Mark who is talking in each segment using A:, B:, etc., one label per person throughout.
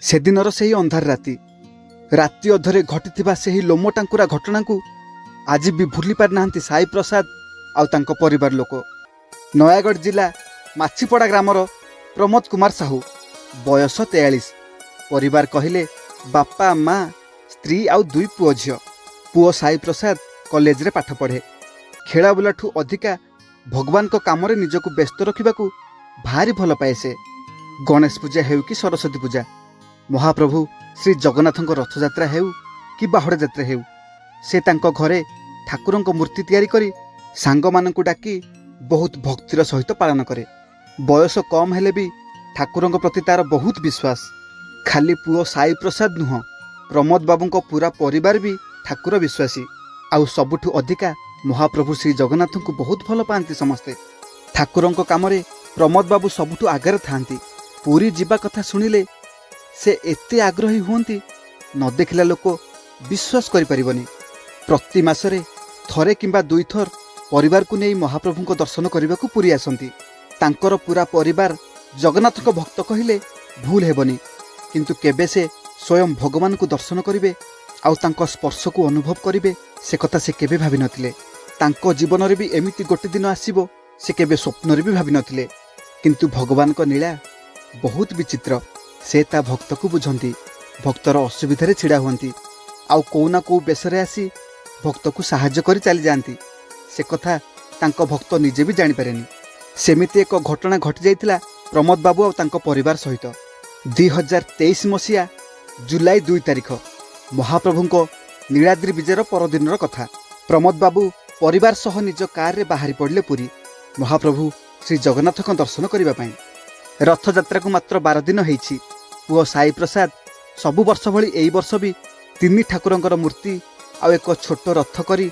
A: ସେଦିନର ସେହି ଅନ୍ଧାର ରାତି, ରାତି ଅଧରେ ଘଟିଥିବା ସେହି ଲୋମଟାଙ୍କୁରା ଘଟଣାକୁ ଆଜି ବି ଭୁଲି ପାରିନାହାନ୍ତି ସାଇ ପ୍ରସାଦ ଆଉ ତାଙ୍କ ପରିବାର ଲୋକ। ନୟାଗଡ଼ ଜିଲ୍ଲା ମାଛିପଡ଼ା ଗ୍ରାମର ପ୍ରମୋଦ କୁମାର ସାହୁ, ବୟସ 43। ପରିବାର କହିଲେ ବାପା, ମା, ସ୍ତ୍ରୀ ଆଉ ଦୁଇ ପୁଅ ଝିଅ। ପୁଅ ସାଇ ପ୍ରସାଦ କଲେଜରେ ପାଠ ପଢ଼େ। ଖେଳାବୁଲାଠୁ ଅଧିକା ଭଗବାନଙ୍କ କାମରେ ନିଜକୁ ବ୍ୟସ୍ତ ରଖିବାକୁ ଭାରି ଭଲ ପାଏ ସେ। ଗଣେଶ ପୂଜା ହେଉ କି ସରସ୍ୱତୀ ପୂଜା, ମହାପ୍ରଭୁ ଶ୍ରୀ ଜଗନ୍ନାଥଙ୍କ ରଥଯାତ୍ରା ହେଉ କି ବାହୁଡ଼ା ଯାତ୍ରା ହେଉ, ସେ ତାଙ୍କ ଘରେ ଠାକୁରଙ୍କ ମୂର୍ତ୍ତି ତିଆରି କରି ସାଙ୍ଗମାନଙ୍କୁ ଡାକି ବହୁତ ଭକ୍ତିର ସହିତ ପାଳନ କରେ। ବୟସ କମ୍ ହେଲେ ବି ଠାକୁରଙ୍କ ପ୍ରତି ତାର ବହୁତ ବିଶ୍ୱାସ। ଖାଲି ପୁଅ ସାଇ ପ୍ରସାଦ ନୁହଁ, ପ୍ରମୋଦ ବାବୁଙ୍କ ପୁରା ପରିବାର ବି ଠାକୁର ବିଶ୍ୱାସୀ। ଆଉ ସବୁଠୁ ଅଧିକା ମହାପ୍ରଭୁ ଶ୍ରୀ ଜଗନ୍ନାଥଙ୍କୁ ବହୁତ ଭଲ ପାଆନ୍ତି ସମସ୍ତେ। ଠାକୁରଙ୍କ କାମରେ ପ୍ରମୋଦ ବାବୁ ସବୁଠୁ ଆଗରେ ଥାଆନ୍ତି। ପୁରୀ ଯିବା କଥା ଶୁଣିଲେ ସେ ଏତେ ଆଗ୍ରହୀ ହୁଅନ୍ତି, ନ ଦେଖିଲା ଲୋକ ବିଶ୍ୱାସ କରିପାରିବନି। ପ୍ରତି ମାସରେ ଥରେ କିମ୍ବା ଦୁଇଥର ପରିବାରକୁ ନେଇ ମହାପ୍ରଭୁଙ୍କ ଦର୍ଶନ କରିବାକୁ ପୁରୀ ଆସନ୍ତି। ତାଙ୍କର ପୁରା ପରିବାର ଜଗନ୍ନାଥଙ୍କ ଭକ୍ତ କହିଲେ ଭୁଲ ହେବନି। କିନ୍ତୁ କେବେ ସେ ସ୍ୱୟଂ ଭଗବାନଙ୍କୁ ଦର୍ଶନ କରିବେ ଆଉ ତାଙ୍କ ସ୍ପର୍ଶକୁ ଅନୁଭବ କରିବେ, ସେ କଥା ସେ କେବେ ଭାବିନଥିଲେ। ତାଙ୍କ ଜୀବନରେ ବି ଏମିତି ଗୋଟେ ଦିନ ଆସିବ, ସେ କେବେ ସ୍ୱପ୍ନରେ ବି ଭାବିନଥିଲେ। କିନ୍ତୁ ଭଗବାନଙ୍କ ଲୀଳା ବହୁତ ବିଚିତ୍ର। ସେ ତା ଭକ୍ତକୁ ବୁଝନ୍ତି, ଭକ୍ତର ଅସୁବିଧାରେ ଛିଡ଼ା ହୁଅନ୍ତି ଆଉ କୋଉ ନା କୋଉ ବେଶରେ ଆସି ଭକ୍ତକୁ ସାହାଯ୍ୟ କରି ଚାଲିଯାଆନ୍ତି। ସେ କଥା ତାଙ୍କ ଭକ୍ତ ନିଜେ ବି ଜାଣିପାରେନି। ସେମିତି ଏକ ଘଟଣା ଘଟିଯାଇଥିଲା ପ୍ରମୋଦ ବାବୁ ଆଉ ତାଙ୍କ ପରିବାର ସହିତ। 2023 ମସିହା ଜୁଲାଇ 2 ତାରିଖ, ମହାପ୍ରଭୁଙ୍କ ନୀଳାଦ୍ରି ବିଜେର ପରଦିନର କଥା। ପ୍ରମୋଦ ବାବୁ ପରିବାର ସହ ନିଜ କାରରେ ବାହାରି ପଡ଼ିଲେ ପୁରୀ, ମହାପ୍ରଭୁ ଶ୍ରୀ ଜଗନ୍ନାଥଙ୍କ ଦର୍ଶନ କରିବା ପାଇଁ। ରଥଯାତ୍ରାକୁ ମାତ୍ର 12 ଦିନ ହେଇଛି। ପୁଅ ସାଇ ପ୍ରସାଦ ସବୁ ବର୍ଷ ଭଳି ଏଇ ବର୍ଷ ବି ତିନି ଠାକୁରଙ୍କର ମୂର୍ତ୍ତି ଆଉ ଏକ ଛୋଟ ରଥ କରି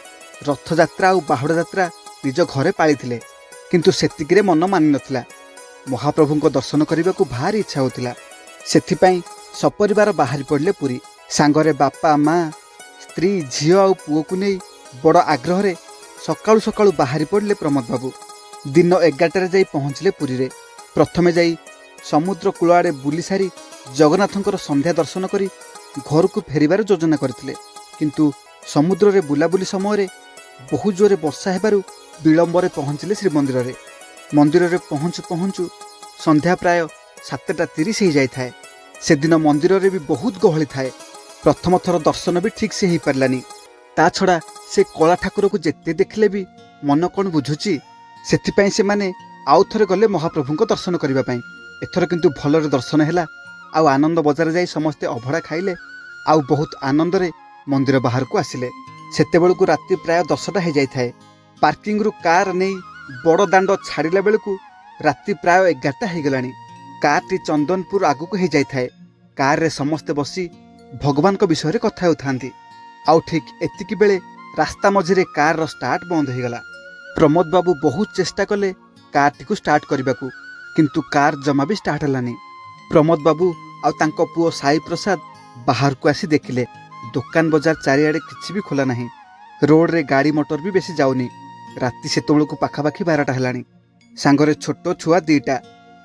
A: ରଥଯାତ୍ରା ଆଉ ବାହୁଡ଼ା ଯାତ୍ରା ନିଜ ଘରେ ପାଳିଥିଲେ। କିନ୍ତୁ ସେତିକିରେ ମନ ମାନିନଥିଲା। ମହାପ୍ରଭୁଙ୍କ ଦର୍ଶନ କରିବାକୁ ଭାରି ଇଚ୍ଛା ହେଉଥିଲା। ସେଥିପାଇଁ ସପରିବାର ବାହାରି ପଡ଼ିଲେ ପୁରୀ। ସାଙ୍ଗରେ ବାପା, ମା, ସ୍ତ୍ରୀ, ଝିଅ ଆଉ ପୁଅକୁ ନେଇ ବଡ଼ ଆଗ୍ରହରେ ସକାଳୁ ସକାଳୁ ବାହାରି ପଡ଼ିଲେ ପ୍ରମୋଦ ବାବୁ। ଦିନ 11ଟାରେ ଯାଇ ପହଞ୍ଚିଲେ ପୁରୀରେ। ପ୍ରଥମେ ଯାଇ ସମୁଦ୍ର କୂଳ ଆଡ଼େ ବୁଲି ସାରି ଜଗନ୍ନାଥଙ୍କର ସନ୍ଧ୍ୟା ଦର୍ଶନ କରି ଘରକୁ ଫେରିବାର ଯୋଜନା କରିଥିଲେ। କିନ୍ତୁ ସମୁଦ୍ରରେ ବୁଲାବୁଲି ସମୟରେ ବହୁ ଜୋରେ ବର୍ଷା ହେବାରୁ ବିଳମ୍ବରେ ପହଞ୍ଚିଲେ ଶ୍ରୀମନ୍ଦିରରେ। ମନ୍ଦିରରେ ପହଞ୍ଚୁ ପହଞ୍ଚୁ ସନ୍ଧ୍ୟା ପ୍ରାୟ 7:30 ହେଇଯାଇଥାଏ। ସେଦିନ ମନ୍ଦିରରେ ବି ବହୁତ ଗହଳି ଥାଏ। ପ୍ରଥମ ଥର ଦର୍ଶନ ବି ଠିକ୍ ସେ ହେଇପାରିଲାନି। ତା ଛଡ଼ା ସେ କଳା ଠାକୁରକୁ ଯେତେ ଦେଖିଲେ ବି ମନ କ'ଣ ବୁଝୁଛି? ସେଥିପାଇଁ ସେମାନେ ଆଉ ଥରେ ଗଲେ ମହାପ୍ରଭୁଙ୍କ ଦର୍ଶନ କରିବା ପାଇଁ। ଏଥର କିନ୍ତୁ ଭଲରେ ଦର୍ଶନ ହେଲା ଆଉ ଆନନ୍ଦ ବଜାର ଯାଇ ସମସ୍ତେ ଅଭଡ଼ା ଖାଇଲେ ଆଉ ବହୁତ ଆନନ୍ଦରେ ମନ୍ଦିର ବାହାରକୁ ଆସିଲେ। ସେତେବେଳକୁ ରାତି ପ୍ରାୟ 10ଟା ହେଇଯାଇଥାଏ। ପାର୍କିଂରୁ କାର୍ ନେଇ ବଡ଼ ଦାଣ୍ଡ ଛାଡ଼ିଲା ବେଳକୁ ରାତି ପ୍ରାୟ 11ଟା ହେଇଗଲାଣି। କାର୍ଟି ଚନ୍ଦନପୁର ଆଗକୁ ହେଇଯାଇଥାଏ। କାର୍ରେ ସମସ୍ତେ ବସି ଭଗବାନଙ୍କ ବିଷୟରେ କଥା ହେଉଥାନ୍ତି ଆଉ ଠିକ୍ ଏତିକି ବେଳେ ରାସ୍ତା ମଝିରେ କାର୍ର ଷ୍ଟାର୍ଟ ବନ୍ଦ ହେଇଗଲା। ପ୍ରମୋଦ ବାବୁ ବହୁତ ଚେଷ୍ଟା କଲେ କାର୍ଟିକୁ ଷ୍ଟାର୍ଟ କରିବାକୁ, କିନ୍ତୁ କାର୍ ଜମା ବି ଷ୍ଟାର୍ଟ ହେଲାନି। ପ୍ରମୋଦ ବାବୁ ଆଉ ତାଙ୍କ ପୁଅ ସାଇ ପ୍ରସାଦ ବାହାରକୁ ଆସି ଦେଖିଲେ, ଦୋକାନ ବଜାର ଚାରିଆଡ଼େ କିଛି ବି ଖୋଲା ନାହିଁ। ରୋଡ଼ରେ ଗାଡ଼ି ମଟର ବି ବେଶୀ ଯାଉନି। ରାତି ସେତେବେଳକୁ ପାଖାପାଖି 12ଟା ହେଲାଣି। ସାଙ୍ଗରେ ଛୋଟ ଛୁଆ ଦୁଇଟା,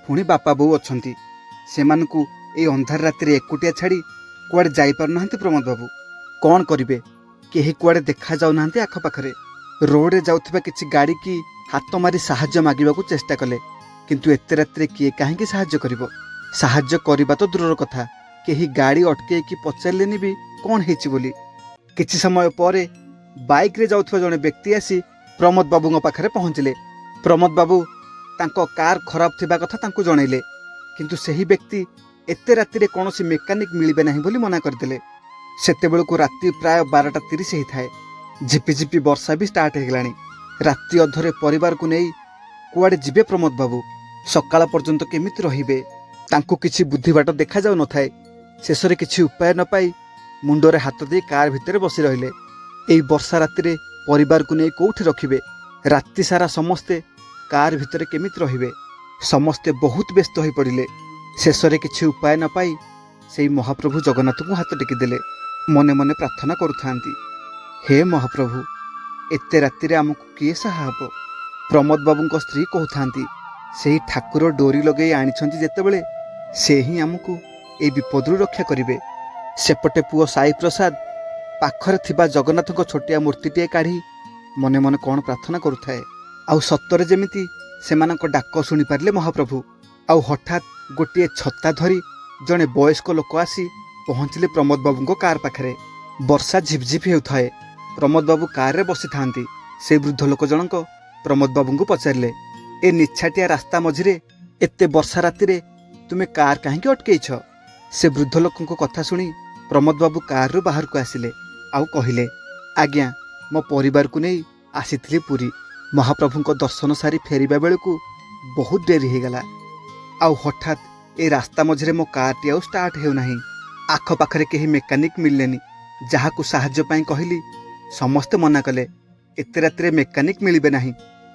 A: ପୁଣି ବାପା ବୋଉ ଅଛନ୍ତି। ସେମାନଙ୍କୁ ଏଇ ଅନ୍ଧାର ରାତିରେ ଏକୁଟିଆ ଛାଡ଼ି କୁଆଡ଼େ ଯାଇପାରୁନାହାନ୍ତି ପ୍ରମୋଦ ବାବୁ। କ'ଣ କରିବେ? କେହି କୁଆଡ଼େ ଦେଖାଯାଉନାହାନ୍ତି ଆଖପାଖରେ। ରୋଡ଼ରେ ଯାଉଥିବା କିଛି ଗାଡ଼ିକି ହାତ ମାରି ସାହାଯ୍ୟ ମାଗିବାକୁ ଚେଷ୍ଟା କଲେ, କିନ୍ତୁ ଏତେ ରାତିରେ କିଏ କାହିଁକି ସାହାଯ୍ୟ କରିବ? ସାହାଯ୍ୟ କରିବା ତ ଦୂରର କଥା, କେହି ଗାଡ଼ି ଅଟକେଇକି ପଚାରିଲେନି ବି କ'ଣ ହେଇଛି ବୋଲି। କିଛି ସମୟ ପରେ ବାଇକ୍ରେ ଯାଉଥିବା ଜଣେ ବ୍ୟକ୍ତି ଆସି ପ୍ରମୋଦ ବାବୁଙ୍କ ପାଖରେ ପହଞ୍ଚିଲେ। ପ୍ରମୋଦ ବାବୁ ତାଙ୍କ କାର୍ ଖରାପ ଥିବା କଥା ତାଙ୍କୁ ଜଣେଇଲେ। କିନ୍ତୁ ସେହି ବ୍ୟକ୍ତି ଏତେ ରାତିରେ କୌଣସି ମେକାନିକ୍ ମିଳିବେ ନାହିଁ ବୋଲି ମନା କରିଦେଲେ। ସେତେବେଳକୁ ରାତି ପ୍ରାୟ 12:30 ହେଇଥାଏ। ଝିପିଝିପି ବର୍ଷା ବି ଷ୍ଟାର୍ଟ ହେଇଗଲାଣି। ରାତି ଅଧରେ ପରିବାରକୁ ନେଇ କୁଆଡ଼େ ଯିବେ ପ୍ରମୋଦ ବାବୁ? ସକାଳ ପର୍ଯ୍ୟନ୍ତ କେମିତି ରହିବେ? ତାଙ୍କୁ କିଛି ବୁଦ୍ଧିବାଟ ଦେଖାଯାଉନଥାଏ। ଶେଷରେ କିଛି ଉପାୟ ନ ପାଇ ମୁଣ୍ଡରେ ହାତ ଦେଇ କାର୍ ଭିତରେ ବସି ରହିଲେ। ଏଇ ବର୍ଷା ରାତିରେ ପରିବାରକୁ ନେଇ କୋଉଠି ରଖିବେ? ରାତି ସାରା ସମସ୍ତେ କାର୍ ଭିତରେ କେମିତି ରହିବେ? ସମସ୍ତେ ବହୁତ ବ୍ୟସ୍ତ ହୋଇପଡ଼ିଲେ। ଶେଷରେ କିଛି ଉପାୟ ନ ପାଇ ସେଇ ମହାପ୍ରଭୁ ଜଗନ୍ନାଥଙ୍କୁ ହାତ ଟେକିଦେଲେ। ମନେ ମନେ ପ୍ରାର୍ଥନା କରୁଥାନ୍ତି, ହେ ମହାପ୍ରଭୁ, ଏତେ ରାତିରେ ଆମକୁ କିଏ ସାହା ହେବ? ପ୍ରମୋଦ ବାବୁଙ୍କ ସ୍ତ୍ରୀ କହୁଥାନ୍ତି, ସେଇ ଠାକୁର ଡୋରି ଲଗେଇ ଆଣିଛନ୍ତି ଯେତେବେଳେ, ସେ ହିଁ ଆମକୁ ଏଇ ବିପଦରୁ ରକ୍ଷା କରିବେ। ସେପଟେ ପୁଅ ସାଇ ପ୍ରସାଦ ପାଖରେ ଥିବା ଜଗନ୍ନାଥଙ୍କ ଛୋଟିଆ ମୂର୍ତ୍ତିଟିଏ କାଢ଼ି ମନେ ମନେ କ'ଣ ପ୍ରାର୍ଥନା କରୁଥାଏ। ଆଉ ସତରେ ଯେମିତି ସେମାନଙ୍କ ଡାକ ଶୁଣିପାରିଲେ ମହାପ୍ରଭୁ। ଆଉ ହଠାତ୍ ଗୋଟିଏ ଛତା ଧରି ଜଣେ ବୟସ୍କ ଲୋକ ଆସି ପହଞ୍ଚିଲେ ପ୍ରମୋଦ ବାବୁଙ୍କ କାର୍ ପାଖରେ। ବର୍ଷା ଝିପଝିପ ହେଉଥାଏ। ପ୍ରମୋଦ ବାବୁ କାରରେ ବସିଥାନ୍ତି। ସେ ବୃଦ୍ଧ ଲୋକ ଜଣଙ୍କ ପ୍ରମୋଦ ବାବୁଙ୍କୁ ପଚାରିଲେ, ଏ ନିଛାଟିଆ ରାସ୍ତା ମଝିରେ ଏତେ ବର୍ଷା ରାତିରେ ତୁମେ କାର୍ କାହିଁକି ଅଟକେଇଛ? ସେ ବୃଦ୍ଧ ଲୋକଙ୍କ କଥା ଶୁଣି ପ୍ରମୋଦ ବାବୁ କାରରୁ ବାହାରକୁ ଆସିଲେ ଆଉ କହିଲେ, ଆଜ୍ଞା, ମୋ ପରିବାରକୁ ନେଇ ଆସିଥିଲି ପୁରୀ। ମହାପ୍ରଭୁଙ୍କ ଦର୍ଶନ ସାରି ଫେରିବା ବେଳକୁ ବହୁତ ଡେରି ହେଇଗଲା। ଆଉ ହଠାତ୍ ଏ ରାସ୍ତା ମଝିରେ ମୋ କାର୍ଟି ଆଉ ଷ୍ଟାର୍ଟ ହେଉନାହିଁ। ଆଖପାଖରେ କେହି ମେକାନିକ୍ ମିଳିଲେନି। ଯାହାକୁ ସାହାଯ୍ୟ ପାଇଁ କହିଲି, ସମସ୍ତେ ମନା କଲେ, ଏତେ ରାତିରେ ମେକାନିକ୍ ମିଳିବେ ନାହିଁ।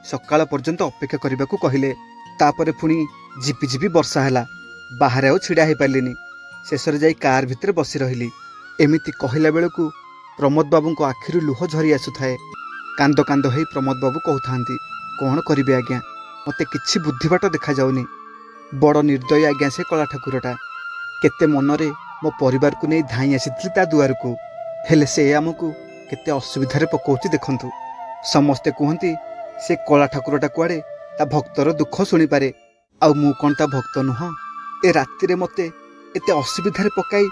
A: ସକାଳ ପର୍ଯ୍ୟନ୍ତ ଅପେକ୍ଷା କରିବାକୁ କହିଲେ। ତାପରେ ପୁଣି ଝିପି ଝିପି ବର୍ଷା ହେଲା। ବାହାରେ ଆଉ ଛିଡ଼ା ହେଇପାରିଲିନି। ଶେଷରେ ଯାଇ କାର୍ ଭିତରେ ବସି ରହିଲି। ଏମିତି କହିଲା ବେଳକୁ ପ୍ରମୋଦ ବାବୁଙ୍କ ଆଖିରୁ ଲୁହ ଝରି ଆସୁଥାଏ। କାନ୍ଦ କାନ୍ଦ ହେଇ ପ୍ରମୋଦ ବାବୁ କହୁଥାନ୍ତି, କ'ଣ କରିବି ଆଜ୍ଞା, ମୋତେ କିଛି ବୁଦ୍ଧିବାଟ ଦେଖାଯାଉନି। ବଡ଼ ନିର୍ଦ୍ଦୟୀ ଆଜ୍ଞା ସେ କଳା ଠାକୁରଟା। କେତେ ମନରେ ମୋ ପରିବାରକୁ ନେଇ ଧାଇଁ ଆସିଥିଲି ତା ଦୁଆରକୁ, ହେଲେ ସେ ଆମକୁ କେତେ ଅସୁବିଧାରେ ପକଉଛି ଦେଖନ୍ତୁ। ସମସ୍ତେ କୁହନ୍ତି ସେ କଳା ଠାକୁରଟା କୁଆଡ଼େ ତା ଭକ୍ତର ଦୁଃଖ ଶୁଣିପାରେ। ଆଉ ମୁଁ କ'ଣ ତା ଭକ୍ତ ନୁହଁ? ଏ ରାତିରେ ମୋତେ ଏତେ ଅସୁବିଧାରେ ପକାଇ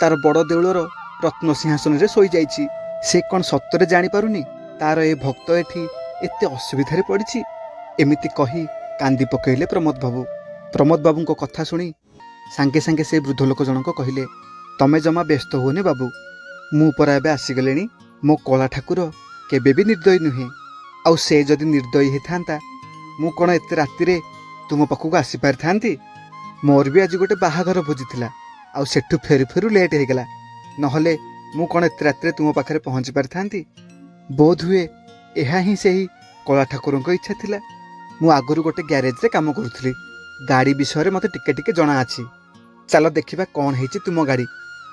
A: ତାର ବଡ଼ ଦେଉଳର ରତ୍ନ ସିଂହାସନରେ ଶୋଇଯାଇଛି। ସେ କ'ଣ ସତରେ ଜାଣିପାରୁନି ତାର ଏ ଭକ୍ତ ଏଠି ଏତେ ଅସୁବିଧାରେ ପଡ଼ିଛି? ଏମିତି କହି କାନ୍ଦି ପକାଇଲେ ପ୍ରମୋଦ ବାବୁ। ପ୍ରମୋଦ ବାବୁଙ୍କ କଥା ଶୁଣି ସାଙ୍ଗେ ସାଙ୍ଗେ ସେ ବୃଦ୍ଧ ଲୋକ ଜଣକ କହିଲେ, ତମେ ଜମା ବ୍ୟସ୍ତ ହୁଅନି ବାବୁ, ମୁଁ ପରା ଏବେ ଆସିଗଲିଣି। ମୋ କଳା ଠାକୁର କେବେ ବି ନିର୍ଦ୍ଦୟୀ ନୁହେଁ। ଆଉ ସେ ଯଦି ନିର୍ଦ୍ଦୟୀ ହେଇଥାନ୍ତା, ମୁଁ କ'ଣ ଏତେ ରାତିରେ ତୁମ ପାଖକୁ ଆସିପାରିଥାନ୍ତି? ମୋର ବି ଆଜି ଗୋଟେ ବାହାଘର ଭୋଜି ଥିଲା, ଆଉ ସେଠୁ ଫେରୁ ଫେରୁ ଲେଟ୍ ହେଇଗଲା। ନହେଲେ ମୁଁ କ'ଣ ଏତେ ରାତିରେ ତୁମ ପାଖରେ ପହଞ୍ଚି ପାରିଥାନ୍ତି? ବୋଧହୁଏ ଏହା ହିଁ ସେହି କଳା ଠାକୁରଙ୍କ ଇଚ୍ଛା ଥିଲା। ମୁଁ ଆଗରୁ ଗୋଟେ ଗ୍ୟାରେଜରେ କାମ କରୁଥିଲି। ଗାଡ଼ି ବିଷୟରେ ମୋତେ ଟିକେ ଟିକେ ଜଣା ଅଛି। ଚାଲ ଦେଖିବା କ'ଣ ହେଇଛି ତୁମ ଗାଡ଼ି,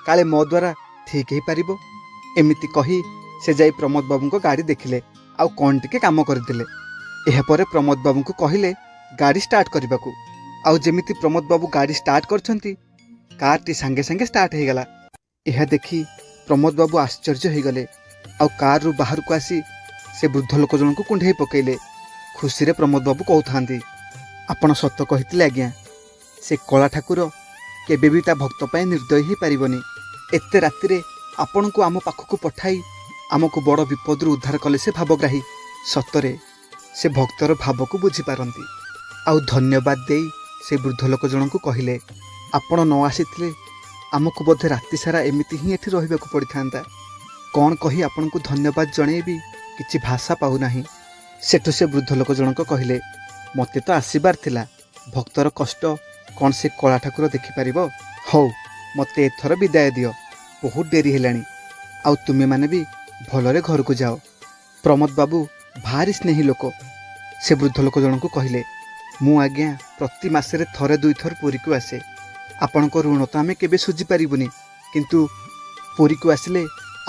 A: କାଳେ ମୋ ଦ୍ୱାରା ଠିକ୍ ହେଇପାରିବ। ଏମିତି କହି ସେ ଯାଇ ପ୍ରମୋଦ ବାବୁଙ୍କ ଗାଡ଼ି ଦେଖିଲେ ଆଉ କ'ଣ ଟିକେ କାମ କରିଦେଲେ। ଏହାପରେ ପ୍ରମୋଦ ବାବୁଙ୍କୁ କହିଲେ ଗାଡ଼ି ଷ୍ଟାର୍ଟ କରିବାକୁ। ଆଉ ଯେମିତି ପ୍ରମୋଦ ବାବୁ ଗାଡ଼ି ଷ୍ଟାର୍ଟ କରିଛନ୍ତି, କାର୍ଟି ସାଙ୍ଗେ ସାଙ୍ଗେ ଷ୍ଟାର୍ଟ ହେଇଗଲା। ଏହା ଦେଖି ପ୍ରମୋଦ ବାବୁ ଆଶ୍ଚର୍ଯ୍ୟ ହେଇଗଲେ ଆଉ କାରରୁ ବାହାରକୁ ଆସି ସେ ବୃଦ୍ଧ ଲୋକ ଜଣଙ୍କୁ କୁଣ୍ଢେଇ ପକେଇଲେ। ଖୁସିରେ ପ୍ରମୋଦ ବାବୁ କହୁଥାନ୍ତି, ଆପଣ ସତ କହିଥିଲେ ଆଜ୍ଞା, ସେ କଳା ଠାକୁର କେବେ ବି ତା ଭକ୍ତ ପାଇଁ ନିର୍ଦ୍ଦୟୀ ହେଇପାରିବନି। ଏତେ ରାତିରେ ଆପଣଙ୍କୁ ଆମ ପାଖକୁ ପଠାଇ ଆମକୁ ବଡ଼ ବିପଦରୁ ଉଦ୍ଧାର କଲେ ସେ ଭାବଗ୍ରାହୀ। ସତରେ ସେ ଭକ୍ତର ଭାବକୁ ବୁଝିପାରନ୍ତି। ଆଉ ଧନ୍ୟବାଦ ଦେଇ ସେ ବୃଦ୍ଧ ଲୋକ ଜଣଙ୍କୁ କହିଲେ, ଆପଣ ନ ଆସିଥିଲେ ଆମକୁ ବୋଧେ ରାତି ସାରା ଏମିତି ହିଁ ଏଠି ରହିବାକୁ ପଡ଼ିଥାନ୍ତା। କ'ଣ କହି ଆପଣଙ୍କୁ ଧନ୍ୟବାଦ ଜଣେଇବି, କିଛି ଭାଷା ପାଉନାହିଁ। ସେଠୁ ସେ ବୃଦ୍ଧ ଲୋକ ଜଣକ କହିଲେ, ମୋତେ ତ ଆସିବାର ଥିଲା। ଭକ୍ତର କଷ୍ଟ କ'ଣ ସେ କଳା ଠାକୁର ଦେଖିପାରିବ? ହଉ, ମୋତେ ଏଥର ବିଦାୟ ଦିଅ, ବହୁତ ଡେରି ହେଲାଣି। ଆଉ ତୁମେମାନେ ବି ଭଲରେ ଘରକୁ ଯାଅ। ପ୍ରମୋଦ ବାବୁ ଭାରି ସ୍ନେହୀ ଲୋକ। ସେ ବୃଦ୍ଧ ଲୋକ ଜଣଙ୍କୁ କହିଲେ, ମୁଁ ଆଜ୍ଞା ପ୍ରତି ମାସରେ ଥରେ ଦୁଇଥର ପୁରୀକୁ ଆସେ। ଆପଣଙ୍କ ଋଣ ତ ଆମେ କେବେ ଶୁଝିପାରିବୁନି, କିନ୍ତୁ ପୁରୀକୁ ଆସିଲେ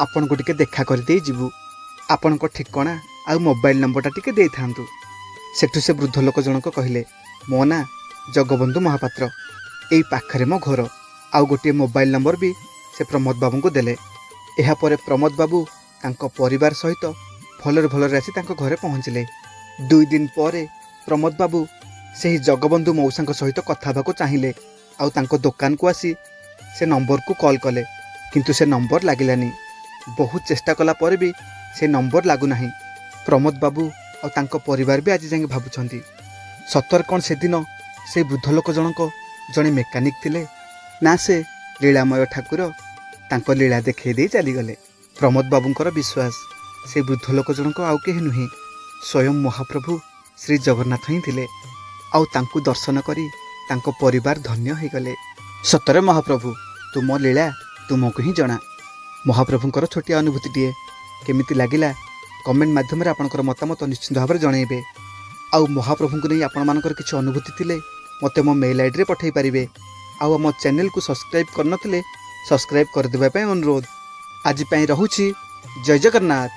A: ଆପଣଙ୍କୁ ଟିକେ ଦେଖା କରିଦେଇ ଯିବୁ। ଆପଣଙ୍କ ଠିକଣା ଆଉ ମୋବାଇଲ ନମ୍ବରଟା ଟିକେ ଦେଇଥାନ୍ତୁ। ସେଠୁ ସେ ବୃଦ୍ଧ ଲୋକ ଜଣକ କହିଲେ, ମୋ ନାଁ ଜଗବନ୍ଧୁ ମହାପାତ୍ର, ଏଇ ପାଖରେ ମୋ ଘର। ଆଉ ଗୋଟିଏ ମୋବାଇଲ ନମ୍ବର ବି ସେ ପ୍ରମୋଦ ବାବୁଙ୍କୁ ଦେଲେ। ଏହାପରେ ପ୍ରମୋଦ ବାବୁ ତାଙ୍କ ପରିବାର ସହିତ ଭଲରେ ଭଲରେ ଆସି ତାଙ୍କ ଘରେ ପହଞ୍ଚିଲେ। 2 ଦିନ ପରେ ପ୍ରମୋଦ ବାବୁ ସେହି ଜଗବନ୍ଧୁ ମଉସାଙ୍କ ସହିତ କଥା ହେବାକୁ ଚାହିଁଲେ ଆଉ ତାଙ୍କ ଦୋକାନକୁ ଆସି ସେ ନମ୍ବରକୁ କଲ୍ କଲେ, କିନ୍ତୁ ସେ ନମ୍ବର ଲାଗିଲାନି। ବହୁତ ଚେଷ୍ଟା କଲା ପରେ ବି ସେ ନମ୍ବର ଲାଗୁନାହିଁ। ପ୍ରମୋଦ ବାବୁ ଆଉ ତାଙ୍କ ପରିବାର ବି ଆଜି ଯାଏଁ ଭାବୁଛନ୍ତି, ସତରେ କ'ଣ ସେଦିନ ସେ ବୃଦ୍ଧ ଲୋକ ଜଣକ ଜଣେ ମେକାନିକ୍ ଥିଲେ, ନା ସେ ଲୀଳାମୟ ଠାକୁର ତାଙ୍କ ଲୀଳା ଦେଖେଇ ଦେଇ ଚାଲିଗଲେ? ପ୍ରମୋଦ ବାବୁଙ୍କର ବିଶ୍ୱାସ, ସେ ବୃଦ୍ଧ ଲୋକ ଜଣକ ଆଉ କେହି ନୁହେଁ, ସ୍ୱୟଂ ମହାପ୍ରଭୁ ଶ୍ରୀ ଜଗନ୍ନାଥ ହିଁ ଥିଲେ। ଆଉ ତାଙ୍କୁ ଦର୍ଶନ କରି ତାଙ୍କ ପରିବାର ଧନ୍ୟ ହେଇଗଲେ। ସତରେ ମହାପ୍ରଭୁ, ତୁମ ଲୀଳା ତୁମକୁ ହିଁ ଜଣା। ମହାପ୍ରଭୁଙ୍କର ଛୋଟିଆ ଅନୁଭୂତିଟିଏ କେମିତି ଲାଗିଲା, କମେଣ୍ଟ ମାଧ୍ୟମରେ ଆପଣଙ୍କର ମତାମତ ନିଶ୍ଚିତ ଭାବରେ ଜଣାଇବେ। ଆଉ ମହାପ୍ରଭୁଙ୍କୁ ନେଇ ଆପଣମାନଙ୍କର କିଛି ଅନୁଭୂତି ଥିଲେ ମୋତେ ମୋ ମେଲ୍ ଆଇଡ଼ିରେ ପଠାଇ ପାରିବେ। ଆଉ ଆମ ଚ୍ୟାନେଲକୁ ସବସ୍କ୍ରାଇବ୍ କରିନଥିଲେ ସବସ୍କ୍ରାଇବ୍ କରିଦେବା ପାଇଁ ଅନୁରୋଧ। ଆଜି ପାଇଁ ରହୁଛି। ଜୟ ଜଗନ୍ନାଥ।